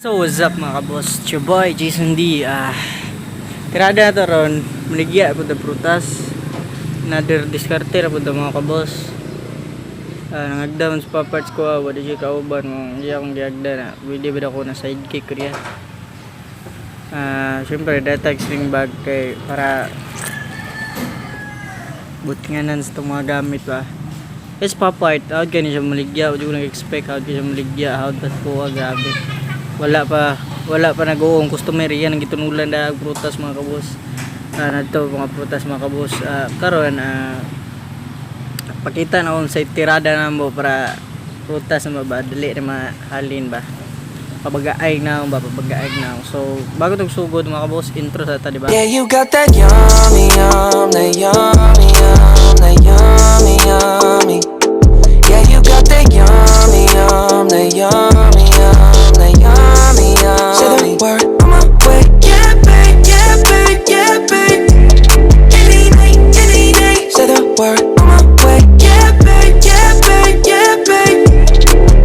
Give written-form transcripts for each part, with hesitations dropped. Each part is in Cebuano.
So what's up, mga kabos? It's your boy Jason D. Tirada na to ron. Maligya po the prutas. Another diskarte ra po to, mga kabos. Nangagda man sa parts ko, wala siya kauban mo. Hindi akong giagda na. Pwede ba ako na sidekick ko riya. Syempre, datag sling bag kay para butinganan sa itong mga gamit ba. Yes, papart. Out gani siya maligya. Wala ko nag-expect. Out siya maligya. Out ba't ko, grabe. Wala pa nag-uong customer yan ang gitunulan na prutas, mga kabos. Nadto mga prutas, mga kabos. Karon pakita na akong sa tirada na mo para prutas na ba dali na mahalin ba. Pabagaay na ba, pabagaay na. So, bago tog sugod, mga kabos, intro sa ta, di ba? Yeah, you got that yummy, yum, that yummy, yum, that yummy, yummy. Yeah, you got that yummy, yum, that yummy, yum, that yummy, yummy. Say the word on my way. Yeah, babe, yeah, babe. Any night, any day. Say the word on my way. Yeah, babe, yeah, babe.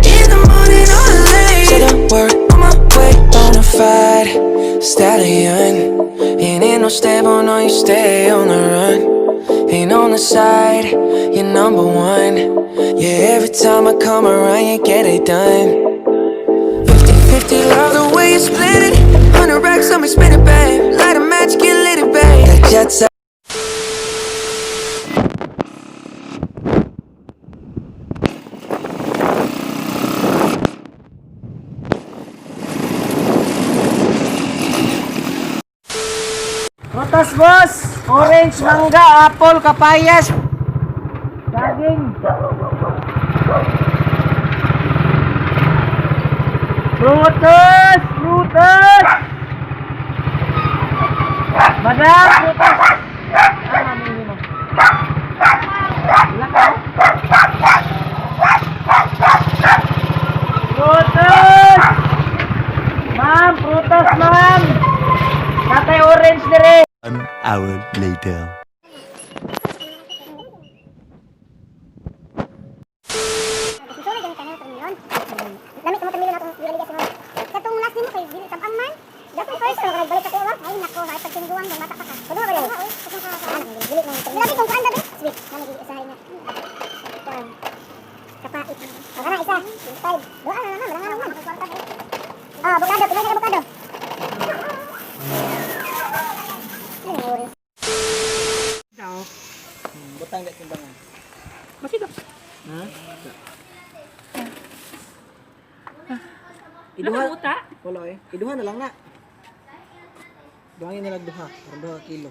In the morning or late. Say the word on my way. Bonafide stallion. Ain't in no stable, no, you stay on the run. Ain't on the side, you're number one. Yeah, every time I come around, you get it done. 50-50, love the way you split it. 100 racks on me, spin it, babe. Light a match, get lit, it, babe. That jet set. Prutas, boss! Orange, mangga, apple, kapayas, saging. Prutas! Prutas! Madam, prutas! Mamili mo. Wala ka? Prutas! Ma'am, prutas, ma'am! Tatay, orange dire! One hour later. Susunod yung kanang terminyon. Lami ka mo terminyon atong gialiga sa mga. Sa tong last nimo kay dili tabang man. Dapat first no nagbalik ako ba? Ay nako, ay pag tiniguan ng bata pa ka. Kuno ba oy? Katong ka dili nang terminyon. Grabe kung kuan ba be? Sweet. Nami gid usahay nga. Kuan. Kapait. O kana isa. 5. Doa na naman, wala nga naman. Ah, abogado, pila ka abogado. Ay, orange. Butang da timbangan. Masig. Ha? Iduha. Uta. Wala eh. Iduha na lang na. Duhangin na lang duha. Parang 2 kilo.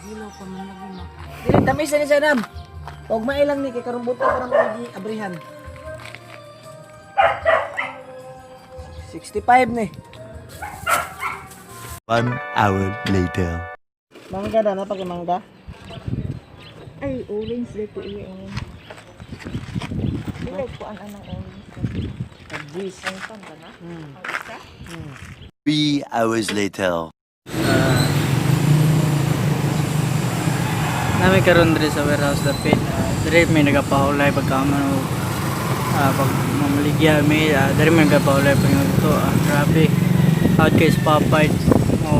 Kilo pa man lagi mo. Dili tamis ni sa nam. Og mailang ni kay karong buta parang gi abrihan. 65 ni. One hour later. Mangga da na pag mangga. Ay, orange dito iya eh. Dili ko an anong orange. Agis. Ang pan ba na? Ang isa? 3 hours later. Nami karon diri sa warehouse dapit. Diri may nagapahulay pagkaman og pag mamaligya mi, diri may nagapahulay pag to, grabe. Out kay spa part o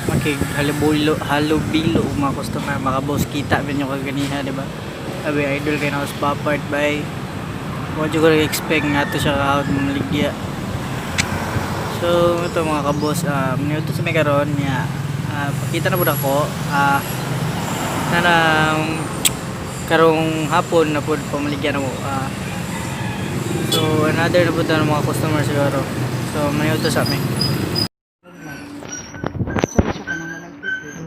makig halubilo halubilo og mga customer, mga boss, kita ba nyo kaganiha, di ba? Sabi idol kay na spa part bay. Wa jud ko expect nga to siya ka out mamaligya. So ito, mga kabos, minuto sa may karon niya. Pakita na pud ako. Nanang karong hapon na pud pamaligyan na mo. So another na pud na mga customer siguro. So minuto sa amin. Sorry siya ka nang malagpit eh.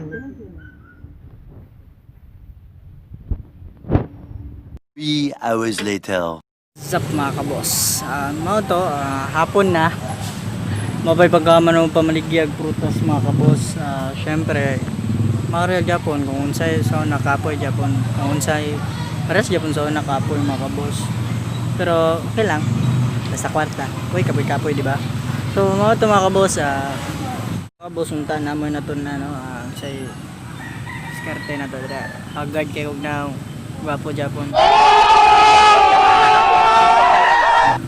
3 hours later. What's up, mga kabos? Mao to, hapon na. Mapay pagkaman ng pamaligyag prutas, mga kabos. Syempre, mga real Japon, kung unsay sa una kapoy Japon, kung unsay pares Japon sa una kapoy, mga kabos. Pero okay lang. Basta kwarta. Uy, kapoy-kapoy, di ba? So, mao to, mga kabos, mga kabos, unta na mo na to na no, say diskarte na to dira. Agad kay og na gwapo Japon.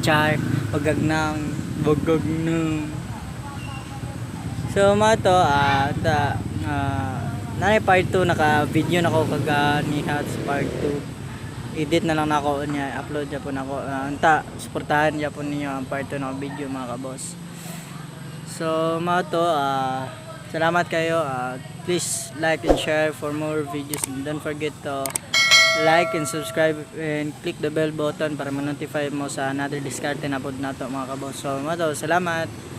Char. Bagagnang, bagagnang. So mao to, ta nanay part 2, naka video na ko kaganiha sa part 2. Edit na lang nako niya, upload japon ako. Unta suportahan japon ninyo ang part 2 ng video, mga kaboss. So mao to, salamat kayo. Please like and share for more videos and don't forget to like and subscribe and click the bell button para ma-notify mo sa another diskarte na pod nato, mga kaboss. So mao to, salamat.